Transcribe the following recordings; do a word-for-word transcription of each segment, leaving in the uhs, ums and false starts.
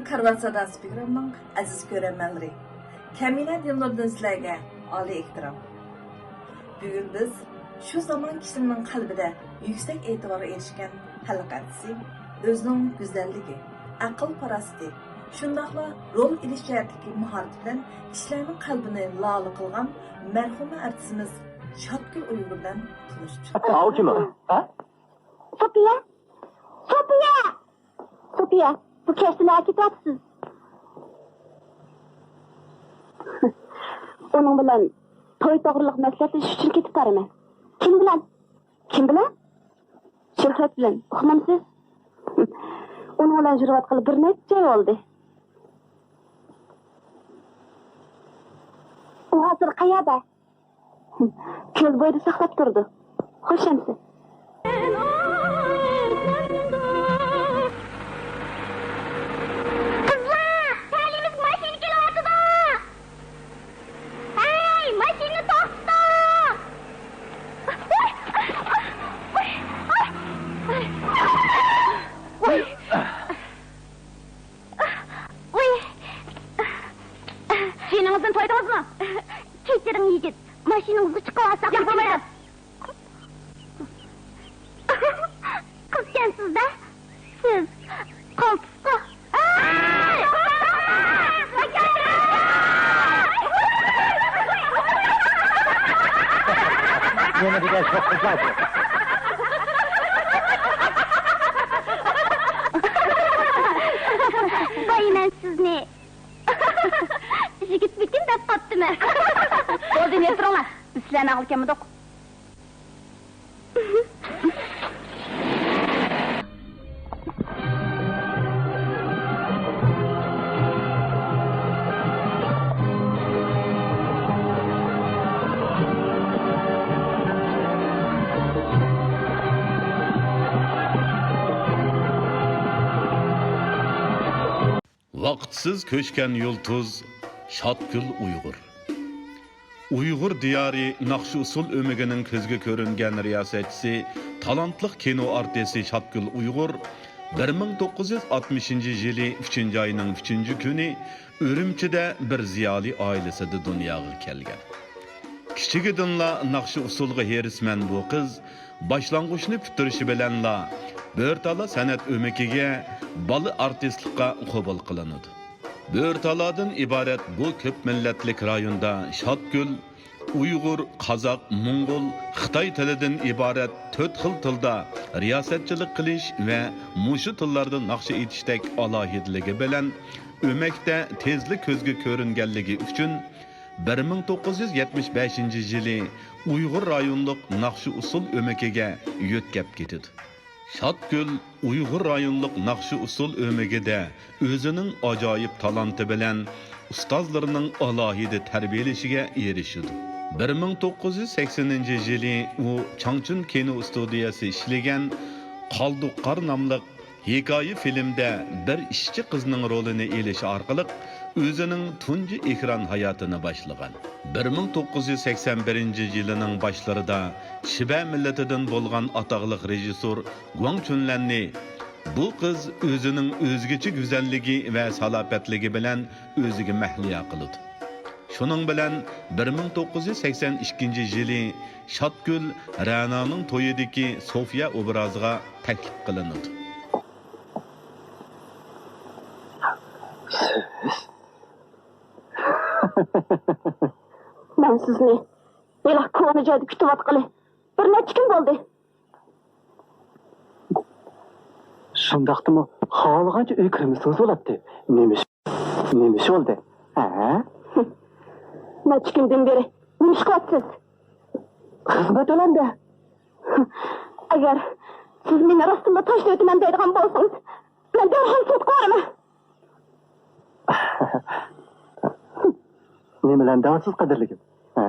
كارۋان ساداسى پروگراممىنىڭ ئەزىز كۆرەرمەنلىرى، كەمىنە دىلنۇردىن سىلەرگە ئالىي ئېھتىرام. بۈگۈن بىز شۇ زامان كىشىلىرىنىڭ قەلبىدە يۈكسەك ئېتىبارغا ئېرىشكەن خەلق ئارتىسى، ئۆزىنىڭ گۈزەللىكى، ئەقىل-پاراسىتى، شۇنداقلا رول ئېلىش جەھەتتىكى ماھارىتى بىلەن كىشىلەرنىڭ قەلبىنى لالە قىلغان مەرھۇمە ئارتىسىمىز شاتگۈل ئۇيغۇر بىلەن تونۇشتۇق. ئاۋۇ كىم ئۇ؟ ھە؟ سوپىيە! سوپىيە! سوپىيە، بۇ كەچتە نەگە كېتىۋاتىسىز؟ ئۇنىڭ بىلەن توي توغرىلىق مەسلىھەتلىشىش ئۈچۈن كېتىپ بارىمەن. كىم بىلەن؟ كىم بىلەن؟ شۆھرەت بىلەن. ئۇقمامسىز؟ ئۇنىڭ بىلەن يۈرۈۋاتقىلى بىر نەچچە ئاي بولدى. ئۇ ھازىر قەيەردە؟ كۆل بويىدا ساقلاپ تۇرىدۇ. خوش ئەمىسە. قىزلار، تەلىيىمىزگە ماشىنا كېلىۋاتىدۇ. ھەي، ماشىنىنى توختىتىڭ. ۋاي. جېنىڭىزدىن تويدىڭىزمۇ؟ كەچۈرۈڭ يىگىت، ماشىنىڭىزغا چىقىۋالساق ياق، بولمايدۇ. قىزكەنسىز-دە سىز. قالتىسقۇ. يەنە بىر ئاشۇ قىزلار. ۋاي، مەن سىزنى يىگىتمىكىن دەپ قاپتىمەن. بولدى، يەنە تۇرۇڭلار. بىز سىلەرنى ئاڭلىكەنمىدۇق؟ ۋاقىتسىز كۆچكەن يۇلتۇز شاتگۈل ئۇيغۇر. ئۇيغۇر دىيارى ناخشا-ئۇسسۇل ئۆمىكىنىڭ كۆزگە كۆرۈنگەن رىياسەتچىسى، تالانتلىق كىنو ئارتىسى شاتگۈل ئۇيغۇر بىر مىڭ توققۇز يۈز ئاتمىشىنچى يىلى ئۈچىنچى ئاينىڭ ئۈچىنچى كۈنى ئۈرۈمچىدە بىر زىيالىي ئائىلىسىدە دۇنياغا كەلگەن. كىچىكىدىنلا ناخشا-ئۇسسۇلغا ھېرىسمەن بۇ قىز باشلانغۇچنى پۈتتۈرۈشى بىلەنلا بۆرتالا سەنئەت ئۆمىكىگە بالا ئارتىسلىققا قوبۇل قىلىنىدۇ. بۆرتالادىن ئىبارەت بۇ كۆپ مىللەتلىك رايوندا شاتگۈل ئۇيغۇر، قازاق، موڭغۇل، خىتاي تىلىدىن ئىبارەت تۆت خىل تىلدا رىياسەتچىلىك قىلىش ۋە مۇشۇ تىللاردا ناخشا ئېيتىشتەك ئالاھىدىلىكى بىلەن ئۆمەكتە تېزلا كۆزگە كۆرۈنگەنلىكى ئۈچۈن، بىر مىڭ توققۇز يۈز يەتمىش بەشىنچى يىلى ئۇيغۇر رايونلۇق ناخشا-ئۇسسۇل ئۆمىكىگە يۆتكەپ كېتىدۇ. شاتگۈل ئۇيغۇر رايونلۇق ناخشا-ئۇسسۇل ئۆمىكىدە ئۆزىنىڭ ئاجايىپ تالانتى بىلەن ئۇستازلىرىنىڭ ئالاھىدە تەربىيەلىشىگە ئېرىشىدۇ. بىر مىڭ توققۇز يۈز سەكسىنىنچى يىلى ئۇ چاڭچۈن كىنو ئىستۇدىيەسى ئىشلىگەن قالدۇق قار ناملىق ھېكايە فىلىمدە بىر ئىشچى قىزنىڭ رولىنى ئېلىش ئارقىلىق ئۆزىنىڭ تۇنجى ئېكران ھاياتىنى باشلىغان. بىر مىڭ توققۇز يۈز سەكسەن بىرىنچى يىلىنىڭ باشلىرىدا شىبە مىللىتىدىن بولغان ئاتاقلىق رېژىسسور گۇاڭ چۈنلەننى بۇ قىز ئۆزىنىڭ ئۆزگىچە گۈزەللىكى ۋە سالاپەتلىكى بىلەن ئۆزىگە مەھلىيا قىلىدۇ. شۇنىڭ بىلەن بىر مىڭ توققۇز يۈز سەكسەن ئىككىنچى يىلى شاتگۈل رەنانىڭ تويىدىكى سوفىيە ئوبرازىغا تەكلىپ قىلىنىدۇ. سىز؟ مەن سىزنى ھېلىقى كونا جايدا كۈتۈۋاتقىلى بىر نەچچە كۈن بولدى. شۇنداقتىمۇ خالىغانچە ئۆيگە كىرمىسىڭىز بولاتتى. نېمە ئىش، نېمە ئىش بولدى؟ ھە؟ نەچچە كۈندىن بېرى نېمە ئىش قىلىۋاتىسىز؟ خىزمەت ئۆلەمدە. ئەگەر سىز مېنى راستتىنلا تاشلىۋېتىمەن دەيدىغان بولسىڭىز، مەن دەرھال سوتقا بارىمەن. نېمىلەرنى دەۋاتىسىز، قەدىرلىكىم؟ ھە؟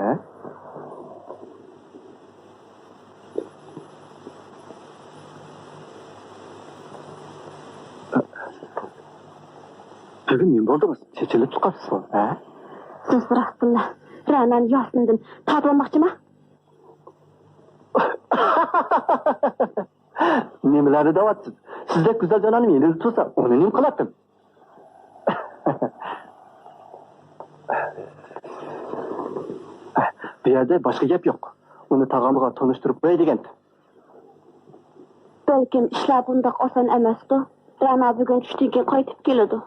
بۈگۈن نېمە بولدىڭىز؟ چېچىلىپ قاپسىزغۇ، ھە؟ سىز راستتىنلا رەنانى ياسىندىن تارتىۋالماقچىما؟ نېمىلەرنى دەۋاتىسىز؟ سىزدەك گۈزەل جانانىم يېنىدا تۇرسا، ئۇنى نېمە قىلاتتىم؟ يەردە باشقا گەپ يوق. ئۇنى تاغامغا تونۇشتۇرۇپ قوياي دېگەنتىم. بەلكىم ئىشلار بۇنداق ئاسان ئەمەستۇ. رەنا بۈگۈن چۈشتىن كېيىن قايتىپ كېلىدۇ.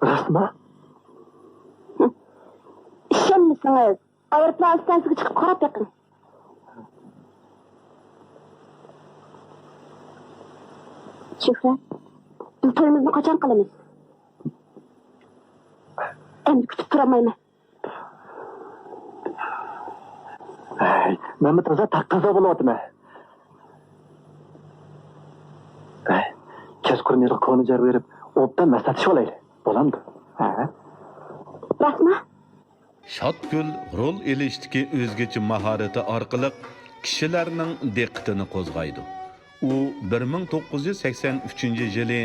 راستما؟ ئىشەنمىسىڭىز، ئايروپىلان ئىستانسىسىغا چىقىپ قاراپ بېقىڭ. شۆھرەت، بىز تويىمىزنى قاچان قىلىمىز؟ ئەمدى كۈتۈپ تۇرالمايمەن. ھەي، مەنمۇ تازا تەقەززا بولۇۋاتىمەن. ھەي، كەچقۇرۇن ھېلىقى كونا جارغا بېرىپ، ئوبدان مەسلىھەتلىشىۋالايلى. بولامدۇ؟ ھە؟ راستما؟ شاتگۈل رول ئېلىشتىكى ئۆزگىچە ماھارىتى ئارقىلىق كىشىلەرنىڭ دىققىتىنى قوزغايدۇ. ئۇ بىر مىڭ توققۇز يۈز سەكسەن ئۈچىنچى يىلى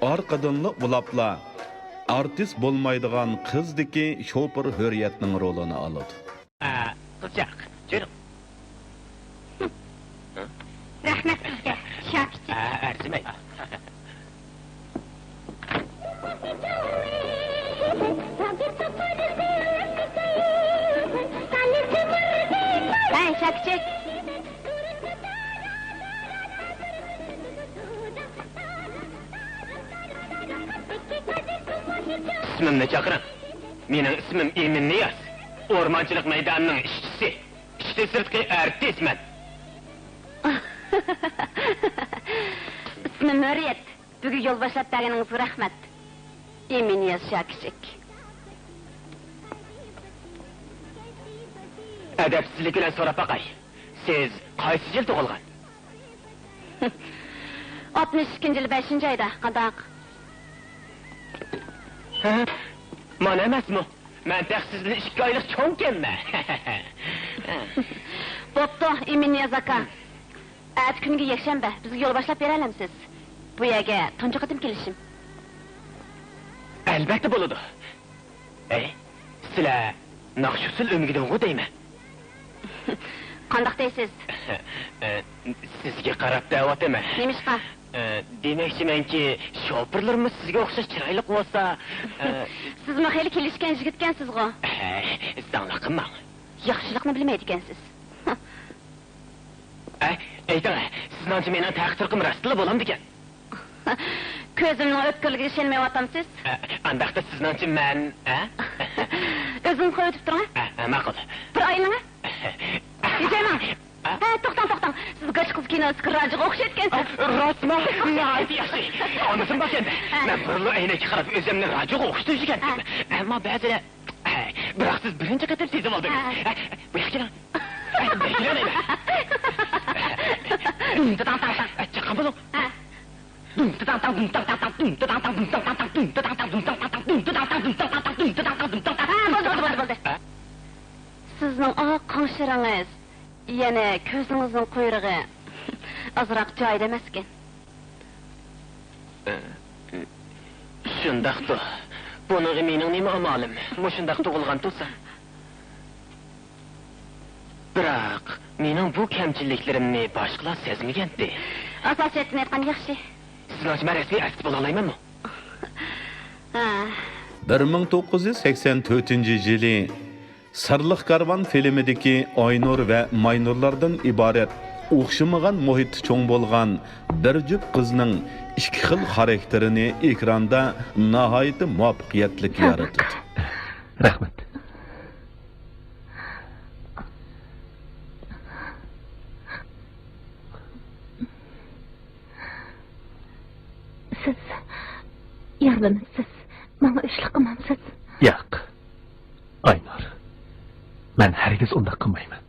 ئارقىدىنلا ئۇلاپلا ئارتىس بولمايدىغان قىزدىكى شوپۇر ھۆرىيەتنىڭ رولىنى ئالىدۇ. ئە، قىزچاق، جۈرۈڭ. رەھمەت سىزگە، شاكىچىك. ئە، ئەرزىمەي. ھەي، شاكىچىك. ئىسمىمنى چاقىرىڭ. مېنىڭ ئىسمىم ئىمىن نىياز. ئورمانچىلىق مەيدانىنىڭ ئىشچىسى. ئىشتىن سىرتقى ئارتىسمەن. ئىسمىم ھۆرىيەت. بۈگۈن يول باشلاپ بەرگىنىڭىزگە رەھمەت. ئىمىن نىياز شاكىچىك. ئەدەپسىزلىك بىلەن سوراپ باقاي. سىز قايسى يىل تۇغۇلغان؟ ئاتمىش ئىككىنچى يىل بەشىنچى ئايدا. قانداق؟ ھە؟ مانا ئەمەسمۇ؟ مەن تېخى سىزدىن ئىككى ئايلىق چوڭكەنمەن. بوپتۇ، ئىمىن نىياز ئاكا. ئەتە كۈنگە يەكشەنبە، بىزگە يول باشلاپ بېرەلەمسىز؟ بۇ يەرگە تۇنجى قېتىم كېلىشىم. ئەلۋەتتە بولىدۇ. ئەي، سىلەر ناخشا-ئۇسسۇل ئۆمىكىدىنغۇ دەيمەن. قانداق دەيسىز؟ ئە، سىزگە قاراپ دەۋاتىمەن. نېمىشقا؟ ئە، دېمەكچىمەنكى، شوپۇرلىرىمۇ سىزگە ئوخشاش چىرايلىق بولسا، ئە، سىزمۇ خېلى كېلىشكەن يىگىتكەنسىزغۇ؟ ھە، زاڭلىق قىلماڭ. ياخشىلىقنى بىلمەيدىكەنسىز. ئە، ئېيتىڭ، سىزنىڭچە مېنىڭ تەقدىرىم راستلا بولامدىكەن؟ كۆزۈمنىڭ ئۆپكىلىرىگە ئىشەنمەيۋاتامسىز؟ ئە، ئانداقتا سىزنىڭچە مەن، ئە؟ ئۆزىڭىز قويۇۋېتىپ تۇرۇڭ، ھە؟ ئە، ئە، ماقۇل. بىر ئايلىڭە. ئە؟ ھە، توختاڭ، توختاڭ. سىز گاچ قىز كىنوسىدىكى راجىغا ئوخشايدىكەنسىز. ئە، راستما؟ ناھايىتى ياخشى. ئانىسىمۇ بار ئىكەن. ھە. مەن بۇرۇنلا ئەينەككە قاراپ ئۆزۈمنى راجىغا ئوخشىتىۋېتىۋاتىمەن. ھە. ئەمما بەزىدە ئەي، بىراق سىز بىرىنچى قېتىم سېزىۋالدىڭىز. ھە. ئەي، بۇ ياققا كېلىڭ. ئەي، بۇ ياققا كېلىڭ دەيمەن. ئەي، چاققان بولۇڭ. ھە. ھە، بولدى، بولدى، بولدى، بولدى. ھە؟ سىزنىڭ ئاق قاڭشىرىڭىز، يەنە كۆزىڭىزنىڭ قۇيرۇقى ئازراق جايىدا ئەمەسكەن. شۇنداقتۇ. بۇنىڭغا مېنىڭ نېمە ئامالىم؟ مۇشۇنداق تۇغۇلغان تۇرسام. بىراق، مېنىڭ بۇ كەمچىلىكلىرىمنى باشقىلار سەزمىگەنتى. ئاساسىيەتتىن ئېيتقان ياخشى. سىزنىڭچە مەن رەسمىي ئارتىس بولالايمەنمۇ؟ ھە. بىر مىڭ توققۇز يۈز سەكسەن تۆتىنچى يىلى سىرلىق كارۋان فىلىمىدىكى ئاينۇر ۋە ماينۇرلاردىن ئىبارەت ئوخشىمىغان مۇھىتتا چوڭ بولغان بىر جۈپ قىزنىڭ ئىككى خىل خاراكتېرىنى ئېكراندا ناھايىتى مۇۋەپپەقىيەتلىك يارىتىدۇ. رەھمەت. سىز يارىلىنىپسىز، ماڭا ئۆچلۈك قىلمامسىز؟ ياق، ئاينۇر، مەن ھەرگىز ئۇنداق قىلمايمەن.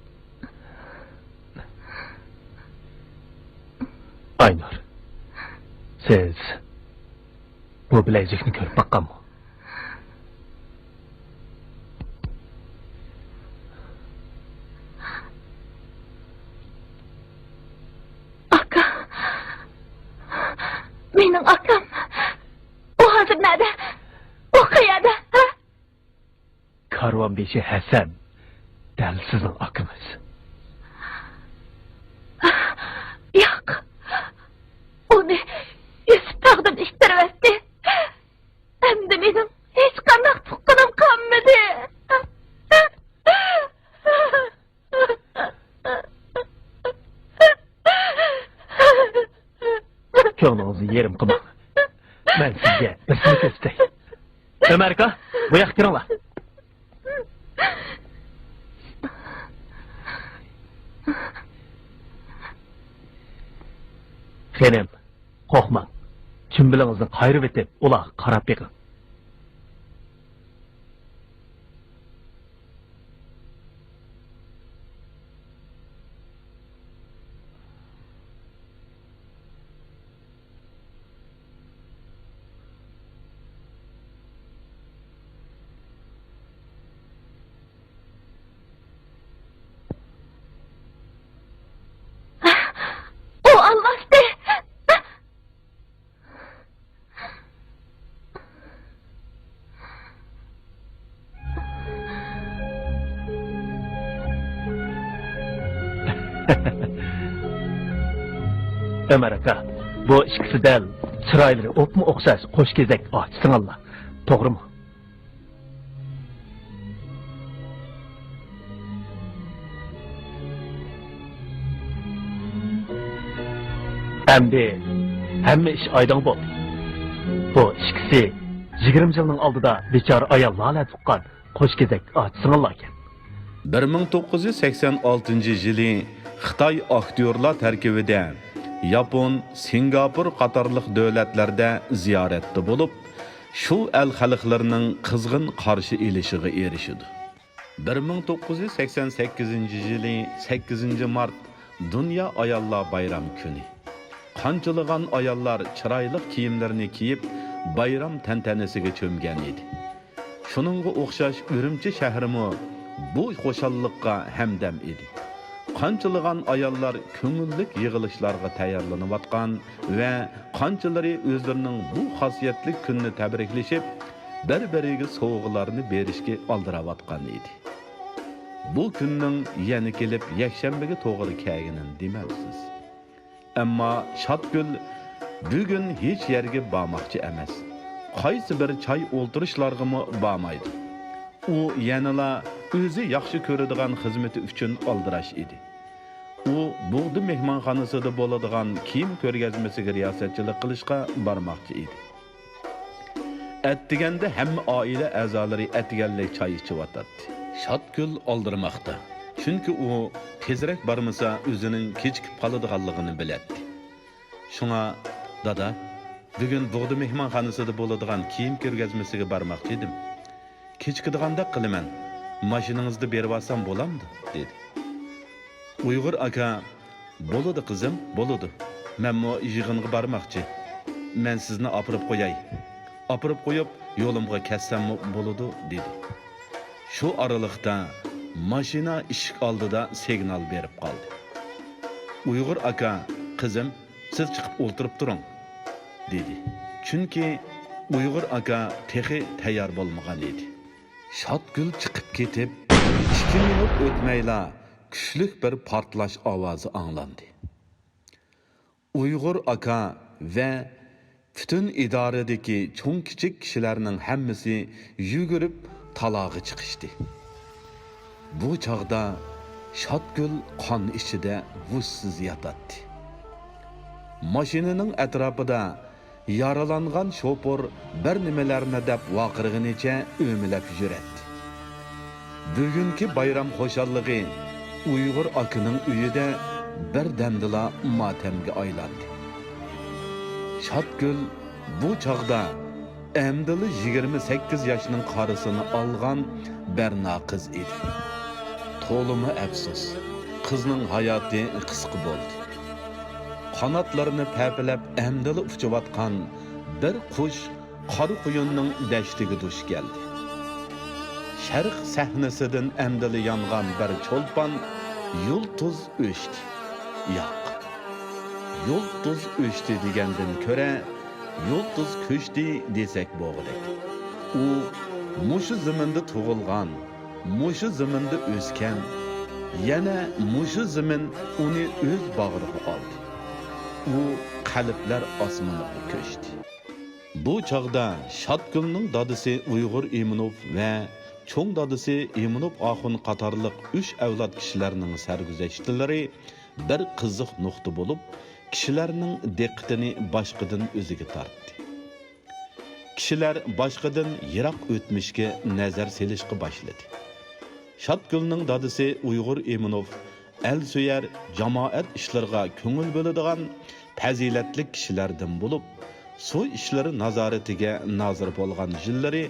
ئاينۇر، سىز بۇ بىلەيزۈكنى كۆرۈپ باققانمۇ؟ ئاكا، مېنىڭ ئاكام. ئۇ ھازىر نەدە؟ ئۇ قەيەردە؟ ھە؟ كارۋان بېشى ھەسەن دەل سىزنىڭ ئاكىڭىز. ياق، ئۇنى يۈسۈپ تاغدىن ئىتتىرىۋەتتى. ئەمدى مېنىڭ ھېچقانداق تۇغقىنىم قالمىدى. كۆڭلىڭىزنى يېرىم قىلماڭ. مەن سىزگە بىرسىنى كۆرسىتەي. ئۆمەر ئاكا، بۇ ياققا كىرىڭلار. خېنىم، قورقماڭ. چۈمبىلىڭىزنى قايرىۋېتىپ، ئۇلارغا قاراپ بېقىڭ. ئۇ ئالۋاستى! ئۆمەر ئاكا، بۇ ئىككىسى دەل چىرايلىرى ئوپمۇ ئوخشاش قوش كېزەك ئاچا سىڭىللار. توغرىمۇ؟ ئەمدى ھەممە ئىش ئايدىڭ بولدى. بۇ ئىككىسى يىگىرمە يىلنىڭ ئالدىدا بىچارە ئايال لالە تۇغقان قوش كېزەك ئاچا سىڭىللاركەن. بىر مىڭ توققۇز يۈز سەكسەن ئالتىنچى يىلى خىتاي ئاكتيورلار تەركىبىدە ياپون، سىنگاپور قاتارلىق دۆلەتلەردە زىيارەتتە بولۇپ، شۇ ئەل خەلقلىرىنىڭ قىزغىن قارشى ئېلىشىغا ئېرىشىدۇ. بىر مىڭ توققۇز يۈز سەكسەن سەككىزىنچى يىلى سەككىزىنچى مارت دۇنيا ئاياللار بايرام كۈنى. قانچىلىغان ئاياللار چىرايلىق كىيىملىرىنى كىيىپ، بايرام تەنتەنىسىگە چۆمگەن ئىدى. شۇنىڭغا ئوخشاش ئۈرۈمچى شەھىرىمۇ بۇ خۇشاللىققا ھەمدەم ئىدى. قانچىلىغان ئاياللار كۆڭۈللۈك يىغىلىشلارغا تەييارلىنىۋاتقان ۋە قانچىلىرى ئۆزلىرىنىڭ بۇ خاسىيەتلىك كۈننى تەبرىكلىشىپ، بىر-بىرىگە سوۋغىلارنى بېرىشكە ئالدىراۋاتقان ئىدى. بۇ كۈننىڭ يەنە كېلىپ يەكشەنبىگە توغرا كەلگىنىنى دېمەمسىز؟ ئەمما شاتگۈل بۈگۈن ھېچ يەرگە بارماقچى ئەمەس. قايسى بىر چاي ئولتۇرۇشلارغىمۇ بارمايدۇ. ئۇ يەنىلا ئۆزى ياخشى كۆرىدىغان خىزمىتى ئۈچۈن ئالدىراش ئىدى. ئۇ بۇغدا مېھمانخانىسىدا بولىدىغان كىيىم كۆرگەزمىسىگە رىياسەتچىلىك قىلىشقا بارماقچى ئىدى. ئەتىگەندە ھەممە ئائىلە ئەزالىرى ئەتىگەنلىك چاي ئىچىۋاتاتتى. شاتگۈل ئالدىرىماقتا، چۈنكى ئۇ تېزرەك بارمىسا ئۆزىنىڭ كېچىكىپ قالىدىغانلىقىنى بىلەتتى. شۇڭا، دادا، بۈگۈن بۇغدا مېھمانخانىسىدا بولىدىغان كىيىم كۆرگەزمىسىگە بارماقچى ئىدىم. كېچىكىدىغاندەك قىلىمەن. ماشىنىڭىزدا بېرىۋالسام بولامدۇ؟ دېدى. ئۇيغۇر ئاكا، بولىدۇ قىزىم، بولىدۇ. مەنمۇ يىغىنغا بارماقچى. مەن سىزنى ئاپىرىپ قوياي. ئاپىرىپ قويۇپ، يولۇمغا كەتسەممۇ بولىدۇ، دېدى. شۇ ئارىلىقتا ماشىنا ئىشىك ئالدىدا سىگنال بېرىپ قالدى. ئۇيغۇر ئاكا، قىزىم، سىز چىقىپ ئولتۇرۇپ تۇرۇڭ، دېدى. چۈنكى ئۇيغۇر ئاكا تېخى تەييار بولمىغان ئىدى. شاتگۈل چىقىپ كېتىپ، ئىككى مىنۇت ئۆتمەيلا كۈچلۈك بىر پارتلاش ئاۋازى ئاڭلاندى. ئۇيغۇر ئاكا ۋە پۈتۈن ئىدارىدىكى چوڭ-كىچىك كىشىلەرنىڭ ھەممىسى يۈگۈرۈپ تالاغا چىقىشتى. بۇ چاغدا شاتگۈل قان ئىچىدە ھوشسىز ياتاتتى. ماشىنىنىڭ ئەتراپىدا يارىلانغان شوپۇر بىر نېمىلەرنى دەپ ۋارقىرىغىنىچە ئۆمىلەپ يۈرەتتى. بۈگۈنكى بايرام خۇشاللىقى ئۇيغۇر ئاكىنىڭ ئۆيىدە بىردەمدىلا ماتەمگە ئايلاندى. شاتگۈل بۇ چاغدا ئەمدىلا يىگىرمە سەككىز ياشنىڭ قارىسىنى ئالغان بەرنا قىز ئىدى. تولىمۇ ئەپسۇس، قىزنىڭ ھاياتى قىسقا بولدى. قاناتلىرىنى پەپىلەپ ئەمدىلا ئۇچۇۋاتقان بىر قۇش قارا قۇيۇننىڭ دەشتىگە دۇچ كەلدى. شەرق سەھنىسىدىن ئەمدىلا يانغان بىر چولپان يۇلتۇز ئۆچتى. ياق، يۇلتۇز ئۆچتى دېگەندىن كۆرە، يۇلتۇز كۆچتى دېسەك بولغۇدەك. ئۇ مۇشۇ زېمىندا تۇغۇلغان، مۇشۇ زېمىندا ئۆسكەن، يەنە مۇشۇ زېمىن ئۇنى ئۆز باغرىغا ئالدى. ئۇ قەلبلەر ئاسمىنىغا كۆچتى. بۇ چاغدا شاتگۈلنىڭ دادىسى ئۇيغۇر ئىمىنوف ۋە چوڭ دادىسى ئىمىنوف ئاخۇن قاتارلىق ئۈچ ئەۋلاد كىشىلەرنىڭ سەرگۈزەشتلىرى بىر قىزىق نۇقتا بولۇپ، كىشىلەرنىڭ دىققىتىنى باشقىدىن ئۆزىگە تارتتى. كىشىلەر باشقىدىن يىراق ئۆتمۈشكە نەزەر سېلىشقا باشلىدى. شاتگۈلنىڭ دادىسى ئۇيغۇر ئىمىنوف ئەلسۆيەر، جامائەت ئىشلىرىغا كۆڭۈل بۆلىدىغان پەزىلەتلىك كىشىلەردىن بولۇپ، سۇ ئىشلىرى نازارىتىگە نازىر بولغان يىللىرى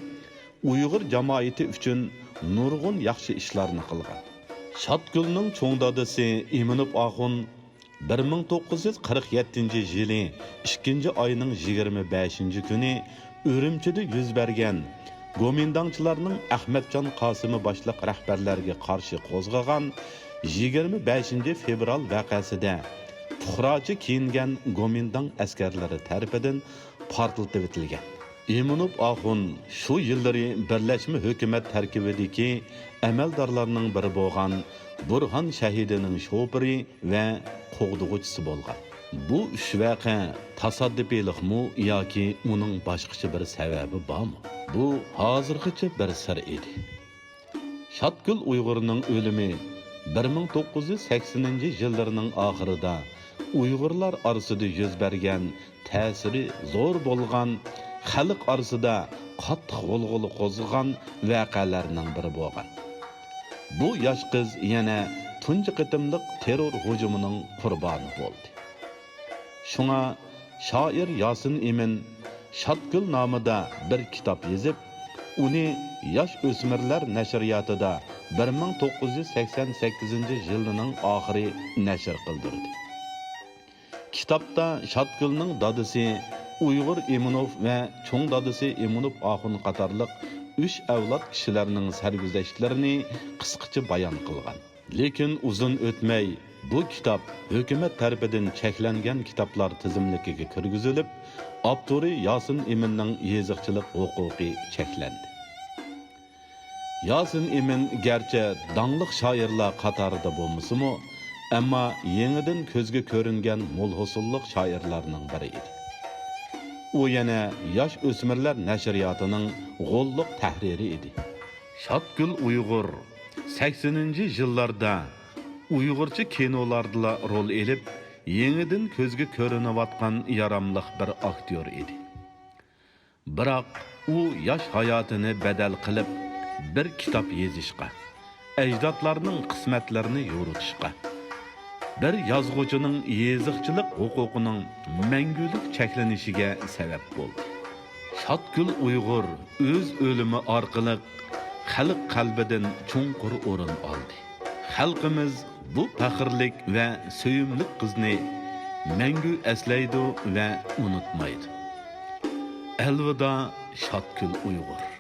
ئۇيغۇر جامائىتى ئۈچۈن نۇرغۇن ياخشى ئىشلارنى قىلغان. شاتگۈلنىڭ چوڭ دادىسى ئىمىنوف ئاخۇن بىر مىڭ توققۇز يۈز قىرىق يەتتىنچى يىلى ئىككىنچى ئاينىڭ يىگىرمە بەشىنچى كۈنى ئۈرۈمچىدە يۈز بەرگەن گومىنداڭچىلارنىڭ ئەخمەتجان قاسىمى باشلىق رەھبەرلەرگە قارشى قوزغىغان يىگىرمە بەشىنچى فېۋرال ۋەقەسىدە پۇقراچە كىيىنگەن گومىنداڭ ئەسكەرلىرى تەرىپىدىن پارتلىتىۋېتىلگەن. ئىمىنوف ئاخۇن شۇ يىللىرى بىرلەشمە ھۆكۈمەت تەركىبىدىكى ئەمەلدارلارنىڭ بىرى بولغان بۇرھان شەھىدىنىڭ شوپۇرى ۋە قوغدىغۇچىسى بولغان. بۇ ئۈچ ۋەقە تاسادىپىيلىقمۇ ياكى ئۇنىڭ باشقىچە بىر سەۋەبى بارمۇ؟ بۇ ھازىرغىچە بىر سىر ئىدى. شاتگۈل ئۇيغۇرنىڭ ئۆلۈمى بىر مىڭ توققۇز يۈز سەكسىنىنچى يىللىرىنىڭ ئاخىرىدا ئۇيغۇرلار ئارىسىدا يۈز بەرگەن تەسىرى زور بولغان، خەلق ئارىسىدا قاتتىق غۇلغۇلا قوزغىغان ۋەقەلەرنىڭ بىرى بولغان. بۇ ياش قىز يەنە تۇنجى قېتىملىق تېررور ھۇجۇمىنىڭ قۇربانى بولدى. شۇڭا شائىر ياسىن ئىمىن شاتگۈل نامىدا بىر كىتاب يېزىپ، ئۇنى ياش ئۆسمۈرلەر نەشرىياتىدا بىر مىڭ توققۇز يۈز سەكسەن سەككىزىنچى يىلىنىڭ ئاخىرى نەشر قىلدۇردى. كىتابتا شاتگۈلنىڭ دادىسى ئۇيغۇر ئىمىنوف ۋە چوڭ دادىسى ئىمىنوف ئاخۇن قاتارلىق ئۈچ ئەۋلاد كىشىلەرنىڭ سەرگۈزەشتلىرىنى قىسقىچە بايان قىلغان. لېكىن ئۇزۇن ئۆتمەي، بۇ كىتاب ھۆكۈمەت تەرىپىدىن چەكلەنگەن كىتابلار تىزىملىكىگە كىرگۈزۈلۈپ، ئاپتورى ياسىن ئىمىننىڭ يېزىقچىلىق ھوقۇقى چەكلەندى. ياسىن ئىمىن گەرچە داڭلىق شائىرلار قاتارىدا بولمىسىمۇ، ئەمما يېڭىدىن كۆزگە كۆرۈنگەن مول ھوسۇللۇق شائىرلارنىڭ بىرى ئىدى. ئۇ يەنە ياش ئۆسمۈرلەر نەشرىياتىنىڭ غوللۇق تەھرىرى ئىدى. شاتگۈل ئۇيغۇر سەكسىنىنچى يىللاردا ئۇيغۇرچە كىنولاردىلا رول ئېلىپ، يېڭىدىن كۆزگە كۆرۈنۈۋاتقان ياراملىق بىر ئاكتيور ئىدى. بىراق ئۇ ياش ھاياتىنى بەدەل قىلىپ، بىر كىتاب يېزىشقا، ئەجدادلارنىڭ قىسمەتلىرىنى يورۇتۇشقا، بىر يازغۇچىنىڭ يېزىقچىلىق ھوقۇقىنىڭ مەڭگۈلۈك چەكلىنىشىگە سەۋەب بولدى. شاتگۈل ئۇيغۇر ئۆز ئۆلۈمى ئارقىلىق خەلق قەلبىدىن چوڭقۇر ئورۇن ئالدى. خەلقىمىز بۇ پەخىرلىك ۋە سۆيۈملۈك قىزنى مەڭگۈ ئەسلەيدۇ ۋە ئۇنتۇمايدۇ. ئەلۋىدا، شاتگۈل ئۇيغۇر.